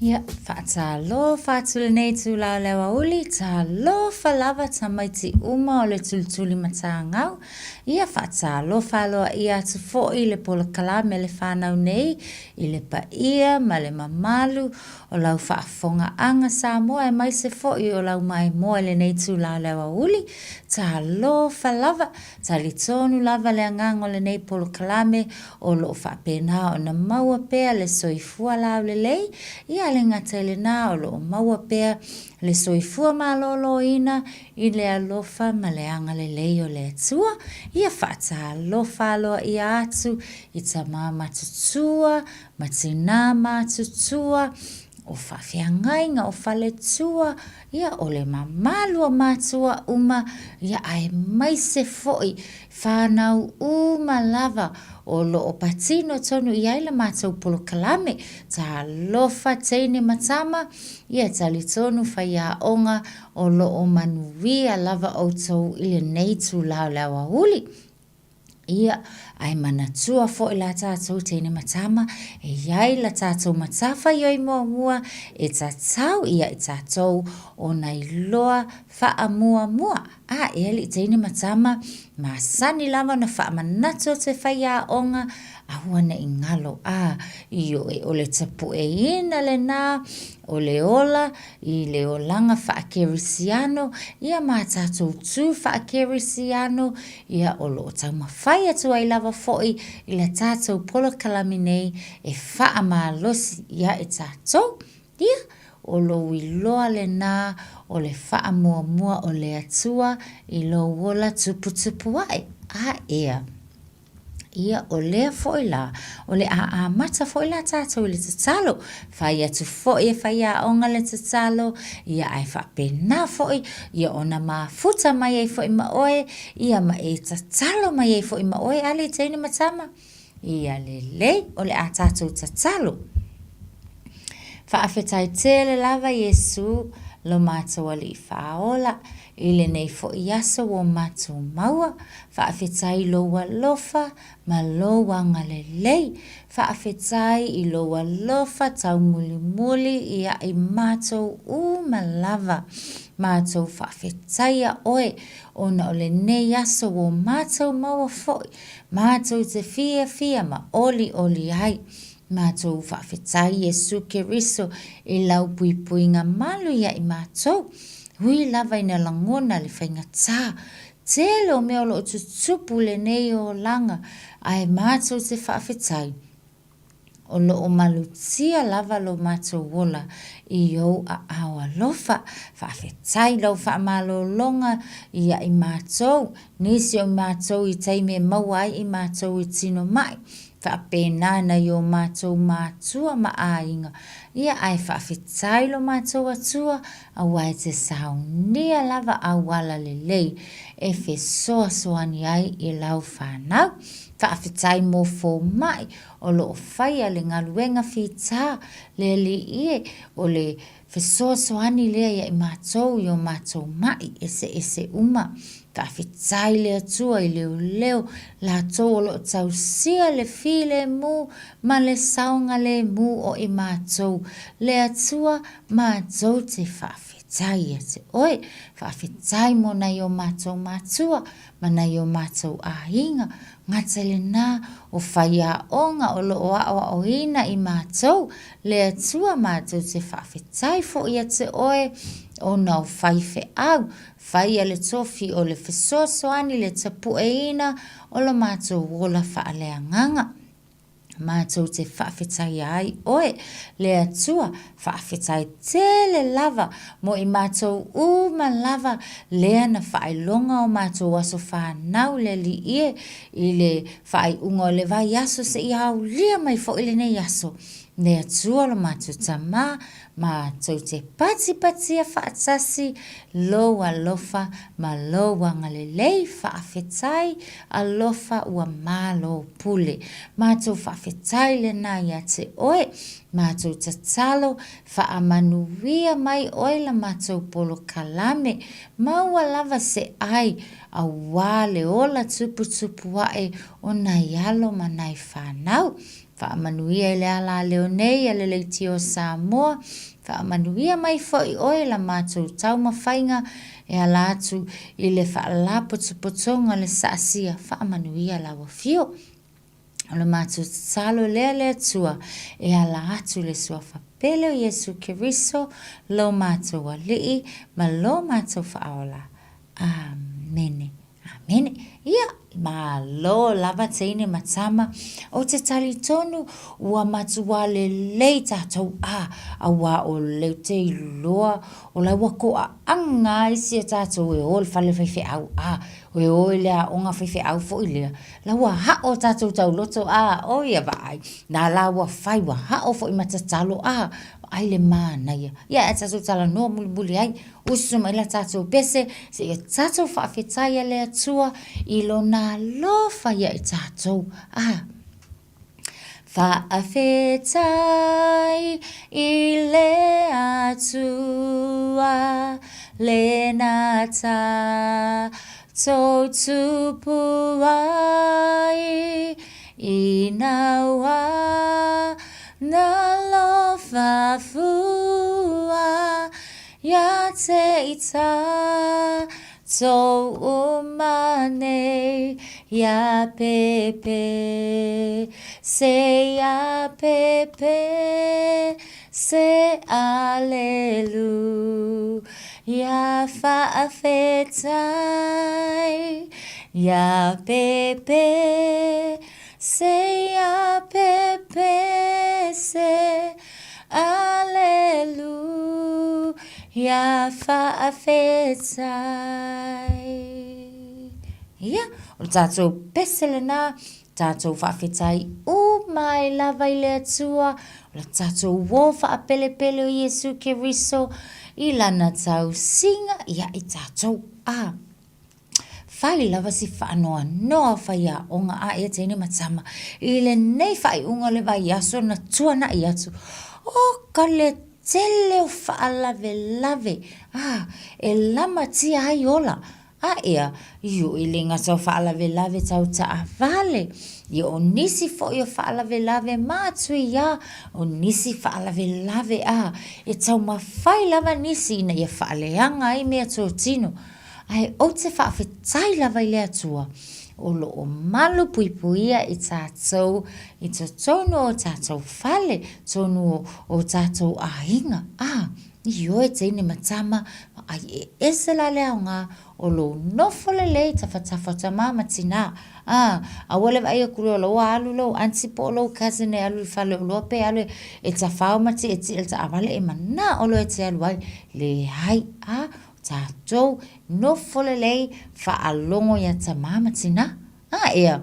Ia, faatalofa atu lenei itula o le aoauli, talofa lava tamaiti uma o le tulituli matagau. Ia, faatalofa aloaia atu foi le polokalame le fanau nei i le paia ma le mamalu o lau faafofogaaga Samoa aemaise foi o lau maimoa i lenei itula o le aoauli. Talofa lava, talitonu lava le agaga o lenei polokalame o lo o faapena ona maua pea le soifua laulelei, ia le gata i lena o lo o maua pea le soifua maloloina i le alofa ma le agalelei o le Atua. Ia faatalofa aloaia atu i tama matutua ma tina matutua, o faafeagaiga, o faletua, ia o le mamalu o matua uma, ia aemaise foi whānau uma lava o lo o patino tonu i ai la mātou polokalame, talofa teine ma tama, ia talitonu faiaoga o lo o manuia lava outou i lenei itula o le aoauli. Ia, ae manatua foi la tātou teine ma tama, e i ai la tātou matawhaioi muamua e tatau ia i tātou ona iloa whaamuamua. A, e alii teine ma tama, masani lava ona faamanatu atu e faiaoga, aua ne i galo, a, ioe, o le tapueina lena o le ola i le olaga faakerisiano, ia ma tātou tū faakerisiano, ia o lo o taumafai atu ai lava foi i la tātou polokalame nei e faamalosi ia i tātou. Ia, o lou iloa lenā o le faamuamua o le Atua i lou ola tuputupu ae, a ea. Ia, o lea foi la, o le a amata foi la tātou i le tatalo. Fai atu foi e faiaoga le tatalo, ia ae faapena foi, ia ona mafuta mai ai foi ma oe, ia ma e tatalo mai ai foi ma oe, alii teine ma tama. Ia lelei, o le a tātou tatalo. Faafetai tele lava Iesu, lo mātou Alii Faaola, i lenei foi aso ua matou maua, Faafetai i lou alofa ma lou agalelei. Faafetai i lou alofa taumulimuli ia i matou uma lava. Matou faafetaia oe ona o lenei aso ua matou maua foi, matou te fiafia ma olioli ai. Matou faafetai Iesu Keriso i lau puipuiga malu ia i matou. Ui lava ina lagona le faigata Tele o mea o lo o tutupu lenei olaga ae matou te faafetai o lo o malutia lava lo matou ola i ou aao alofa. Faafetai i lau faamalologa ia i matou, nisi o matou i taimi e maua ai i matou i tino mai, faapena nai o matou matua ma aiga, ia ae faafetai lo matou Atua Aua e te saunia lava auala lelei e fesoasoani ai i lau fanau. Faafetai mo fomai o lo o faia le galuega fita le alii e, o le fesoasoani lea ia i matou i o matou ma'i eseese uma. Faafetai le Atua i leoleo latou o lo o tausia le filemu ma le saogalemu o i matou. Le Atua Matou te faafetai ia te oe. Faafetai mo nai o matou matua ma nai o matou aiga. Gata i lena, o faiaoga o lo o aoaoina i matou. Le Atua matou te faafetai foi ia te oe ona o faifeau. Faia le tofi o le fesoasoani le tapueina o lo matou ola faaleagaga. Matou te faafetaia ai oe, le Atua, faafetai tele lava mo i matou uma lava lea na faailoga o matou aso fanau le Alii e, i le faaiuga o le vaiaso seia aulia mai foi lenei aso. Le Atua lo matou Tama, Matou te patipatia faatasi lou alofa ma lou agalelei faafetai alofa ua malo pule. Matou faafetai lena ia te oe. Matou tatalo faamanuia mai oe la matou polokalame. Maua lava se ai aua le ola tuputupu ae o nai alo ma nai fanau. Faamanuia i le ala leo nei a le Leitio o Samoa, faamanuia mai foi oe la matou taumafaiga e ala atu i le faalapotopotoga o le Saasia, faamanuia lau Afio. O le matou tatalo lea le Atua e ala atu i le Suafa pele o Iesu Keriso, lo matou Alii ma lo matou Faaola. Amene. Amene. Ia, malo lava teine ma tama. Ou te talitonu ua matua lelei tatou a, auā o lea ou te iloa o la ua toaaga ai si o tatou e o i le fale faifeau a, e o i le aoga faifeau foi lea, la ua hao tatou tauloto a, oi a vaai, na la ua fai ua hao foi ma tatalo a, vaai le manaia. Ia ae tatou talanoa mulimuli ai, Usu mai la tatou pese, seia tatou faafetai a le Atua i Lona alofa ia i tatou. A. Faafetai i le Atua lena tatou tupu ai ina ua nalofa fua Ia te i tātou uma nei Ia pepe se ia pepe se alelu Ia faafetai Ia pepe se ia pepe se Aleluia faafetai. Ia, o le tatou pese lena, tatou faafetai uma ai lava i le Atua, o le tatou uo faapelepele o Iesu Keriso i lana tausiga ia i tatou. A. Fai lava si faanoanoa o faiaoga a ea teine ma tama i lenei faaiuga o le vaiaso na tuana'i atu. O ka le tele o faalavelave a e lamatia ai ola a ea ioe le gata o faalavelave tau taavale, ia o nisi foi o faalavelave matuia, o nisi faalavelave a e taumafai lava nisi ina ia faaleaga ai meatotino. Ae ou te faafetai lava i le Atua o lo o malu puipuia i tatou i totonu o tatou fale, totonu o tatou aiga. A, ioe teine ma tama, vaai e ese la le aoga o lou nofo lelei tafatafa o tama ma tina. A, aua le vaai atu loa o la ua alu lou aunty po o lou cousin e alu i le faleoloa pe alu e tafao ma tietie i le taavale e manao loa e te alu ai. Leai. A, Tatou nofo lelei faalogo iā tamā ma tinā. A ea,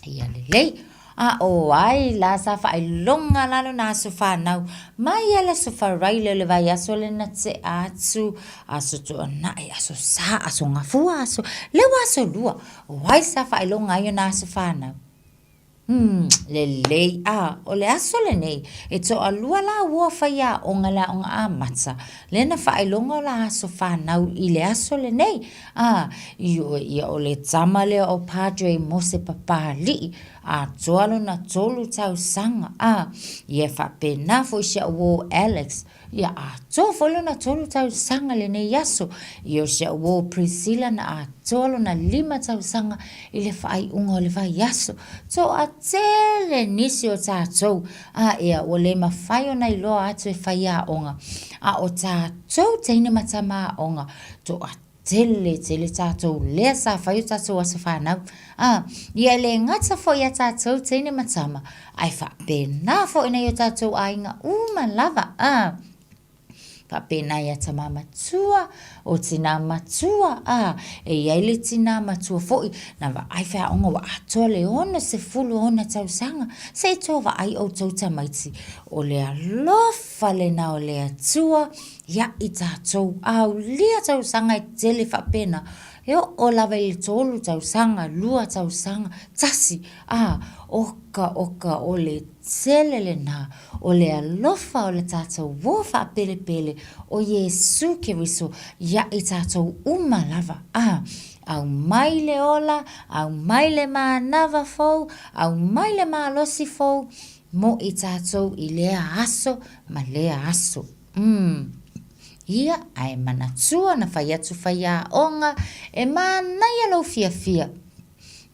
ia lelei. A o ai la sa faailoga la lona aso fanau mai ia le aso Faraile o le vaiaso lea na tea atu, aso Toonai, aso Sa, aso Gafua, aso, lea ua aso Lua. O ai sa faailoga ai ona aso fanau? Umm, lelei, a, o le aso lenei, e toalua la ua faiaoga i le aoga amata, lea na faailoga o la aso fanau i le aso lenei, a, ioe ia o le tama lea o Padre Mose Papali'i, atoa lona tolu tausaga, a, ia e faapena foi si au uo Alex, Ia atoa foi lona tolu tausaga i lenei aso. Ia o si au uo Priscilla na atoa lona lima tausaga i le faaiuga o le vaiaso. Toatele nisi o tatou, a ea ua le mafai ona iloa atu e faiaoga, a o tatou teine ma tama aoga, toatele Tele tele tatou lea sa fai o tatou aso fanau. A, ia e le gata foi ia tatou teine ma tama, ae faapena foi nai o tatou aiga uma lava. A, faapena ia tama matua, o tina matua, a, e i ai le tina matua foi na vaai feaoga ua atoa le 60 ona tausaga, se i toa vaai outou tamaiti, o le alofa lena o le Atua Ia i tatou aulia tausaga e tele faapena, e oo lava i le tolu tausaga, lua tausaga, tasi, a, oka, oka, o le tele lena o le alofa o le tatou uo faapelepele o Iesu Keriso ia i tatou uma lava, a. Aumai le ola, aumai le manava fou, aumai le malosi fou mo i tatou i lea aso ma lea aso. Umm. Ia, ae manatua na fai atu faiaoga, e manaia lou fiafia.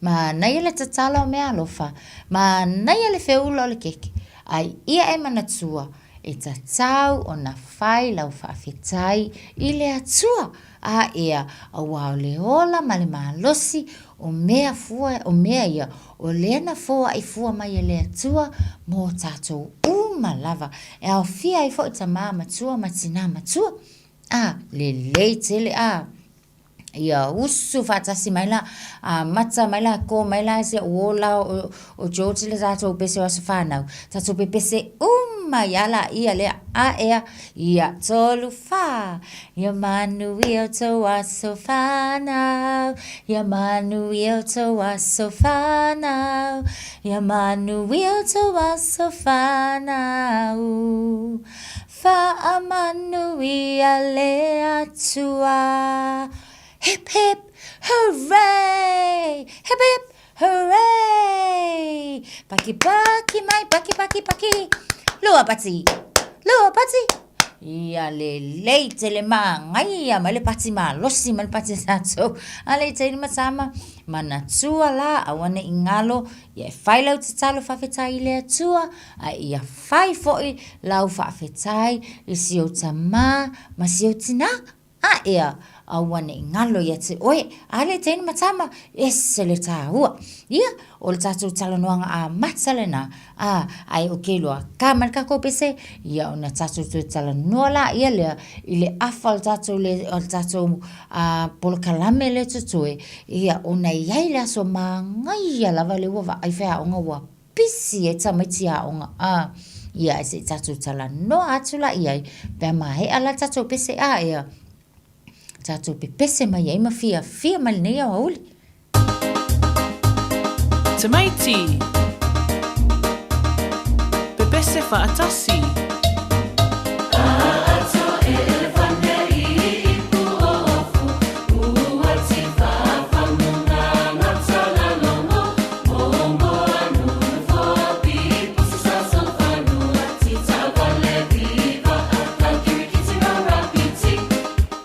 Manaia le tatala o meaalofa, manaia le feula o le keke, a ia e manatua, e tatau ona fai lau faafetai i le Atua. A ea, auā o le ola ma le malosi o mea fua, o mea ia, o lea na foai fua mai e le Atua mō tātou uma lava, e aofia ai foi tamā matua ma tinā matua. A, lelei tele, a. Ia usu faatasi mai la, amata mai la, kō mai la si au uō la o George le tatou pese o aso fanau, tatou pepese uma ai lava laia lea, a ea, ia, tolu, fā, Ia manuia outou aso fanau, ia manuia outou aso fanau, ia manuia outou aso fanau. Faamanuia le Atua. Hip hip hooray! Hip hip hooray! Paki paki mai, paki paki paki. Lua pati, lua pati. Ia lelei tele māngaia mai le pati malosi mai le pati a tātou. A le teine ma tama, manatua la, aua ne i galo, ia e fai lau tatalo faafetai i le Atua, a ia fai foi lau faafetai i si ou tamā ma si ou tinā. A ea, aua ne i galo ia te oe, a le teine ma tama, ese le tāua. Ia, o le tātou talanoaga amata lenā, a, ae o ke iloa ka mai le kākou pese, ia ona tātou toe talanoa laia lea i le afa o le tātou le, o le tātou a, polokalame lea totoe, ia, ona e i ai le aso māngaia lava lea ua vaai faiaoga ua pisi ai tamaiti aoga a ia ae se i tatou talanoa atu la i ai pe a maea la tatou pese a ea tatou pepese mai ai ma fiafia mai lenei aoauli. Tamaiti! Pepese faatasi!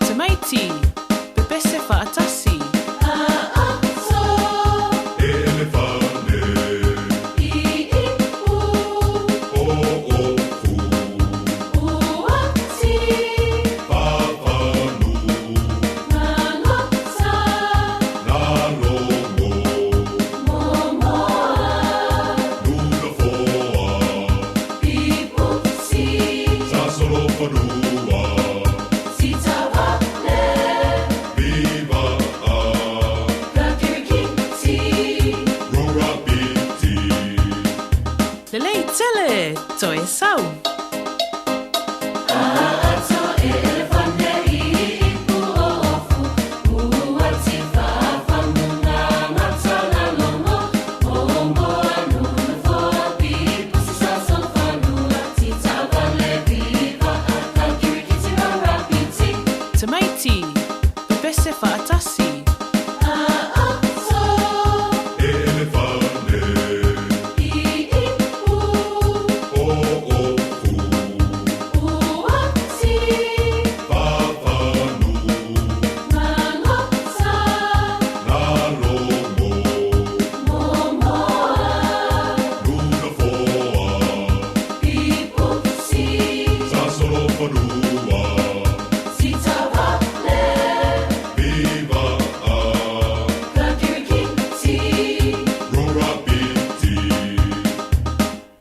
Tamaiti, pepese faatasi. Lelei tele, toe sau. Tamaiti, pepese faatasi.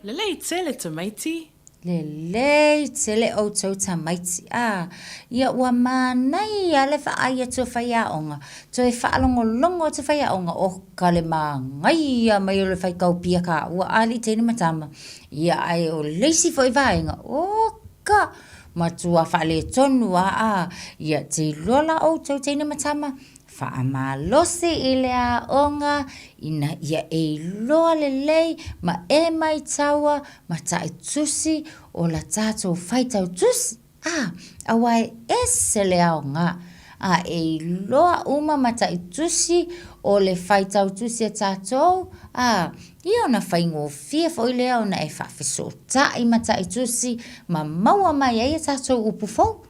Lelei tele tamaiti. Lelei tele outou tamaiti. A, ia ua manaia le vaai atu o faiaoga, toe faalogologo atu faiaoga, oka le manaia mai o le faikaupia kaua a alii teine ma tama. Ia ae o le isi foi vaega, oka! Matua faaletonu a, a, ia te iloa la outou teine ma tama, Faamalosi i le aoga ina ia e iloa lelei ma e maitaua ma taitusi o la tatou faitau tusi, a, auā e ese le aoga. A e iloa uma mataitusi o le faitau tusi a tatou, a, ia ona faigofie foi lea ona e faafesootai mataitusi ma maua mai ai a tatou upu fou.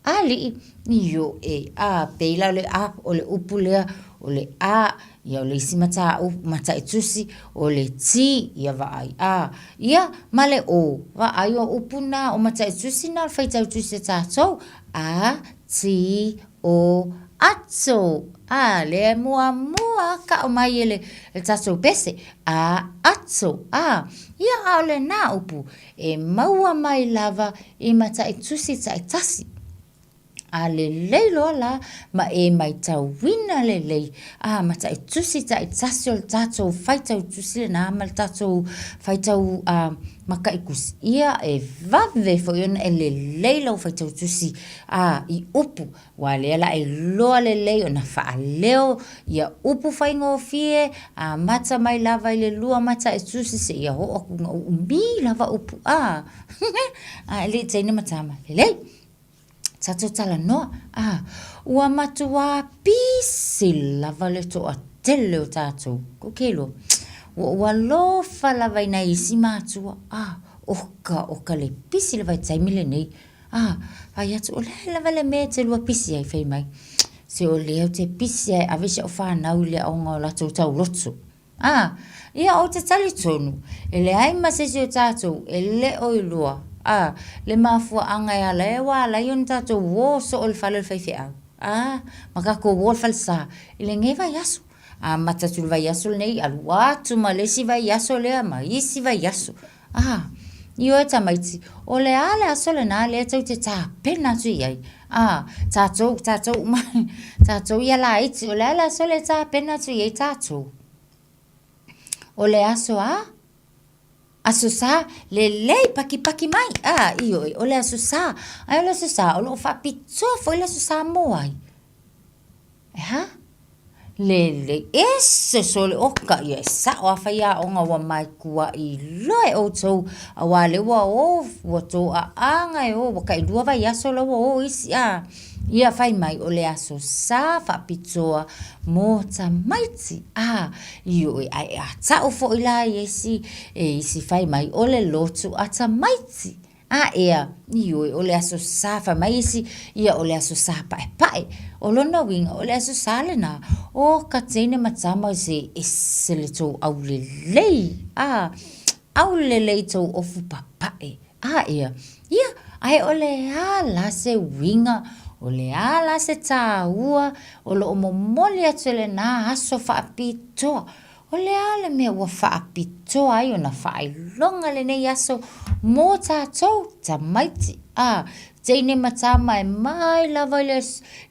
Alii, ioe, a pei la o le a, o le upu lea, o le a, ia o le isi mataupu, mataitusi, o le t, ia vaai, a, ia, ma le o, vaai o upu na, o mataitusi na o le faitau tusi a tatou, a, t, o, ato, a, lea e muamua lava tau mai e le tatou pese, a, ato, a, ia a o lena upu, E maua mai lava i mataitusi taitasi. A lelei loa la ma e maitauina lelei a mataitusi taitasi o le tatou faitau tusi lena ma le tatou faitau a makaitusi, ia e vave foi ona e lelei lau faitau tusi a i upu Aua o lea o le a e iloa lelei ona faaleo ia upu faigofie, amata mai lava i le lua mataitusi seia oo atu ina uumi lava upu a. A e le i teine ma tama, lelei. Tatou talanoa, a, ua matuā pisi lava le toatele o tatou. Ok loa. Ua ou alofa lava i nai isi matua, a, oka oka le pisi le vaitaimi lenei. A, fai atu, o le a lava le mea e te lua pisi ai? Fai mai, Se o lea ou te pisi lava e ave si au fanau i le aoga o latou tauloto. A, ia ou te talitonu, e leai ma se isi o tatou e le o iloa, a, le mafuaaga e ala ai ua ala ai ona tatou o soo i le fale o le faifeau, a, ma tatou o i le falesa i lenei vaiaso. Amata atu i le vaiaso lenei, alu atu ma le isi vaiaso lea ma isi vaiaso. A, ioe tamaiti, o le a le aso lena lea tou te tapena atu i ai? A, tatou, tatou uma, tatou ia laiti, o le a le aso lea e tapena atu i ai tatou? O le aso a? Aso Sa, lelei pakipaki mai, a, ioe, o le Aso Sa. Ae o le Aso Sa, o lo o faapitoa foi le Aso Sa mo ai? E hā? Lelei, ese sole oka ia e sa'o a faiaoga ua maikua'i loa e ʻoutou auā lea ua ō ua toʻaʻaga e ō ua tailua vaiaso la ua ō isi a ia fai mai o le aso sa faapitoa mo tamaiti a ioe ae a ta'u fo'i la i isi e isi fai mai o le lotu a tamaiti. A ea, ioe, o le Aso Sa, fai mai isi, ia o le Aso Sa paepae. O lona uiga, o le Aso Sa lena, o ka teine ma tama se ese le tou aulelei, a, aulelei tou ofu papae. A ea, ia, ae o le a la se uiga, o le a la se tāua o lo o momoli atu e lena aso faapitoa, O le a le mea ua faapitoa ai ona faailoga lenei aso mō tātou tamaiti, ā, teine ma tama e mai lava i le,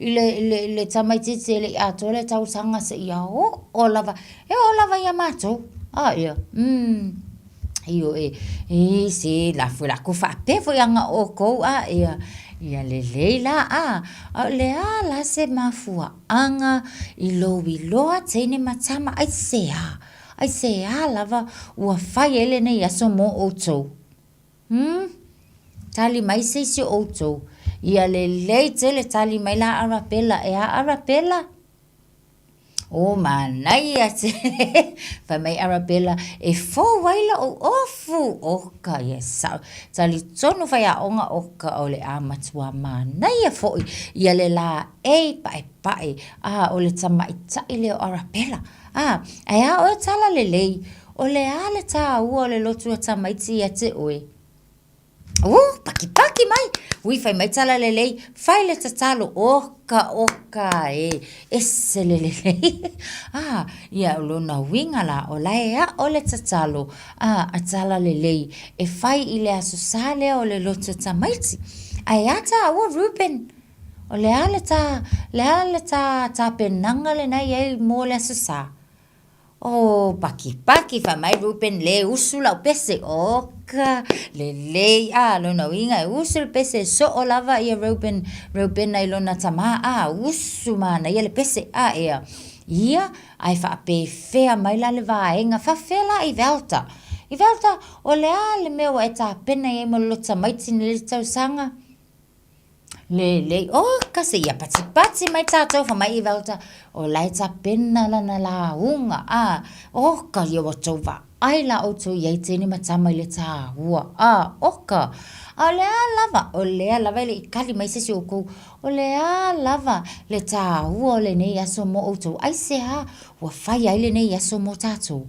i le, i le, i le tamaitiiti e le i atoa le tausaga seia oo lava, e oo lava ia mātou, ā, ia, mm, ioe, e, se, la foi la kou faapea foi aga ʻoukou, ā, ia, ia lelei la, ā, a o le a la se mafuaaga? Aga i lou iloa teine ma tama aisea, aisea lava ua fai ai lenei aso mo outou? Hum? Tali mai se isi o outou. Ia lelei tele tali mai la Arapela, e a Arapela? Oh manaia tele, fai mai Arapela, e fou ai lo'u ofu, oka ia sao. Talitonu faiaoga oka o le a matua manaia foi ia le laei paepae a o le tamaitai lea o Arapela. A, ae a oe tala lelei, o le a le tāua o le lotu a tamaiti ia te oe? Uh, pakipaki mai! Ui, fai mai tala lelei, fai le tatalo, oka, oka e, ese le lelei. A, ia o lona uiga la, o la e aʻo le tatalo, a, a tala lelei, e fai i le Aso Sa lea o le lotu a tamaiti. Ae a tāua Reuben? O le a le tā, le a le tā tapenaga lena i ai mo le Aso Sa? Oh, pakipaki, fai mai Reuben, le usu lau pese. Oka, lelei, a, lona uiga e usu le pese, e soo lava ia Reuben, Reubena i lona tamā, a, usu manaia le pese, a, ea, ia, Ae faapefea mai la le vaega, faafefea la i Velta? I Velta, o le a le mea ua e tapena i ai mo le lotu tamaiti nei le tausaga? Lelei, oka se ia patipati mai tatou fai mai Ivelta, o la e tapena lana lauga, a, oka ia ua tou vaai la outou i ai teine ma tama i le taua, a, oka, a o le a lava, o lea lava e le i kali mai se isi o outou, o le a lava le taua o lenei aso mo outou, aisea ua fai ai lenei aso mo tatou?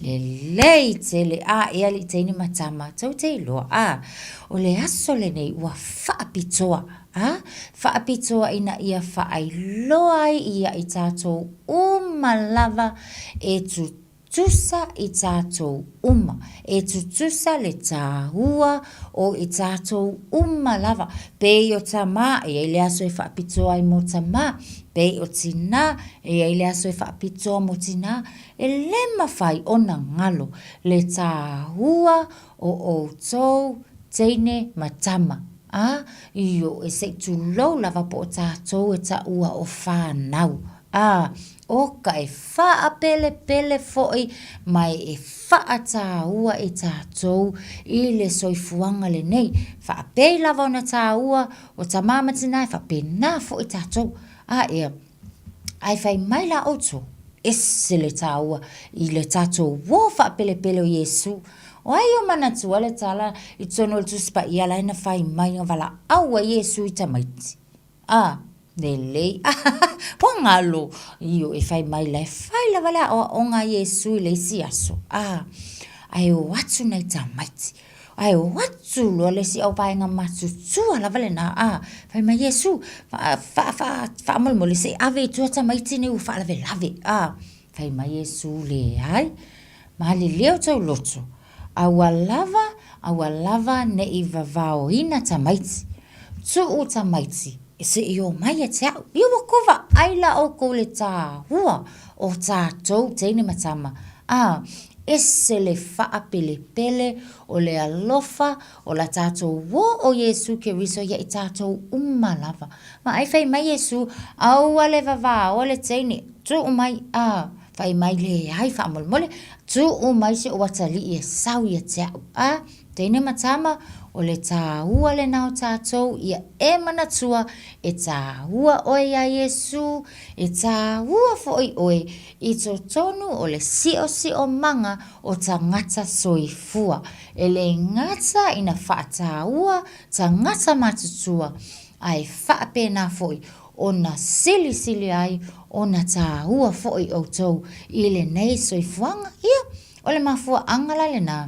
Lelei tele a e alii teine ma tama tou te iloa a o le aso lenei ua faapitoa a faapitoa ina ia faailoa ai ia i tatou uma lava e tutusa i tatou uma e tutusa le tāua o i tatou uma lava pei o tamā e i ai le aso e faapitoa ai mo tamā pei o tinā e i ai le aso e faapitoa mo tinā E le mafai ona galo le tāua o outou teine ma tama, a, ioe se i tulou lava po o tatou e taua o fanau, a, o ka e faapelepele foi ma e faatāua i tatou i le soifuaga lenei. Faapei lava ona tāua o tamā ma tinā e faapena foi tatou, a, ea. Ae fai mai la outou, ese le tāua i le tatou uō faapelepele o Iesu. O ai o manatua le tala i totonu o le Tusi Paia la e na fai mai na valaau ai Iesu i tamaiti? A, lelei, ua galo, ioe fai mai la e fai lava le aoaoga a Iesu i le isi aso, a, ae o atu nai tamaiti. Ae o atu loa le isi auvaega matutua lava lena, a, fai mai, Iesu, faamolemole se i ave i tua tamaiti nei ua faalavelave, a. Fai mai Iesu, Leai, malilie outou loto, aua lava, aua lava ne i vavaoina tamaiti, tuu tamaiti se i omai ia te au. Ia ua kou vaai la oukou le tāua o tatou teine ma tama, a, ese le faapelepele o le alofa o la tatou uō o Iesu Keriso ia i tatou uma lava. Vaai fai mai Iesu, aua le vavaoa le teine, tuu mai, a, fai mai leai faamolemole, tuu mai si ou atalii e sau ia te au, a. Teine ma tama, o le tāua lena o tātou ia e manatua e tāua ʻoe iā Iesū, e tāua foʻi ʻoe i totonu o le siʻosiʻomaga o tagata soifua. E le gata ina faataua tagata matutua, a e faapena foʻi ona silisili ai ona tāua foʻi ʻoutou i lenei soifuaga. Ia, o le mafuaaga la lena.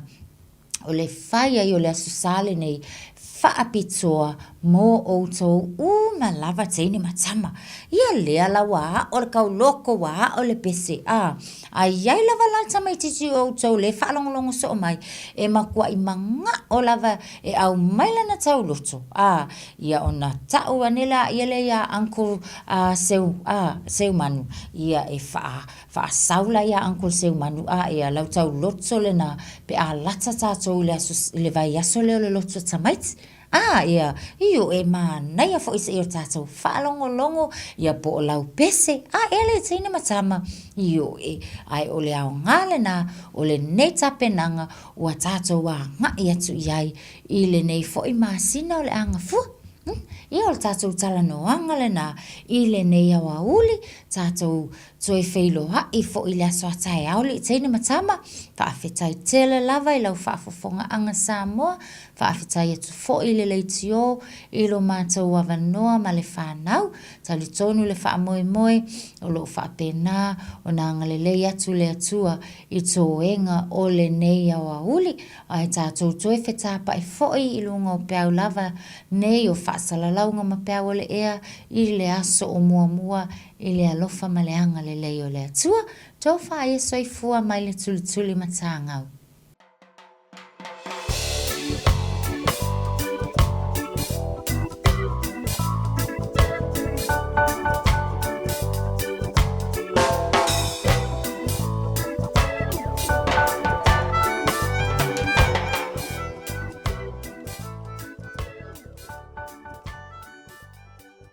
O le fai ai o le Aso Sa lenei faapitoa mo outou uma lava teine ma tama. Ia lea la ua aʻo le kauloko, ua aʻo le pese, a, a i ai lava la tamaitiiti o outou le faalogologo soo mai, e makuaʻi manaʻo lava e ʻau mai lana tauloto, a, ia ona taʻu ane lea lea iā Uncle, a, Seu, a, Seumanu, ia e faa, Faasau la iā Uncle Seumanu a ea lau tau loto lena pe a lata tatou i le aso i le vaiaso lea o le loto tamaiti. A ea, io e manaia foi seia o tatou faalogologo ia po o lau pese a ea le teine ma tama, io e, ae o le aoga lena o lenei tapenaga ua tatou agai atu i ai i lenei foi masina o le agafua. Ia o le tatou talanoaga lena i lenei aoauli, tatou Toe feiloaʻi foi i le aso a taeao le teine ma tama, faafetai tele lava i lau faafofogaaga Samoa, faafetai atu foi i le leitio i lo matou avanoa ma le fanau, talitonu le faamoemoe o lo o faapena ona agalelei atu le Atua i toega o lenei aoauli, ae tatou toe fetapaʻi foi i luga o peau lava nei o faasalalauga ma peau o le ea i le aso o muamua I le alofa ma le agalelei o le Atua, tofa ia soifua mai le tulituli matagau.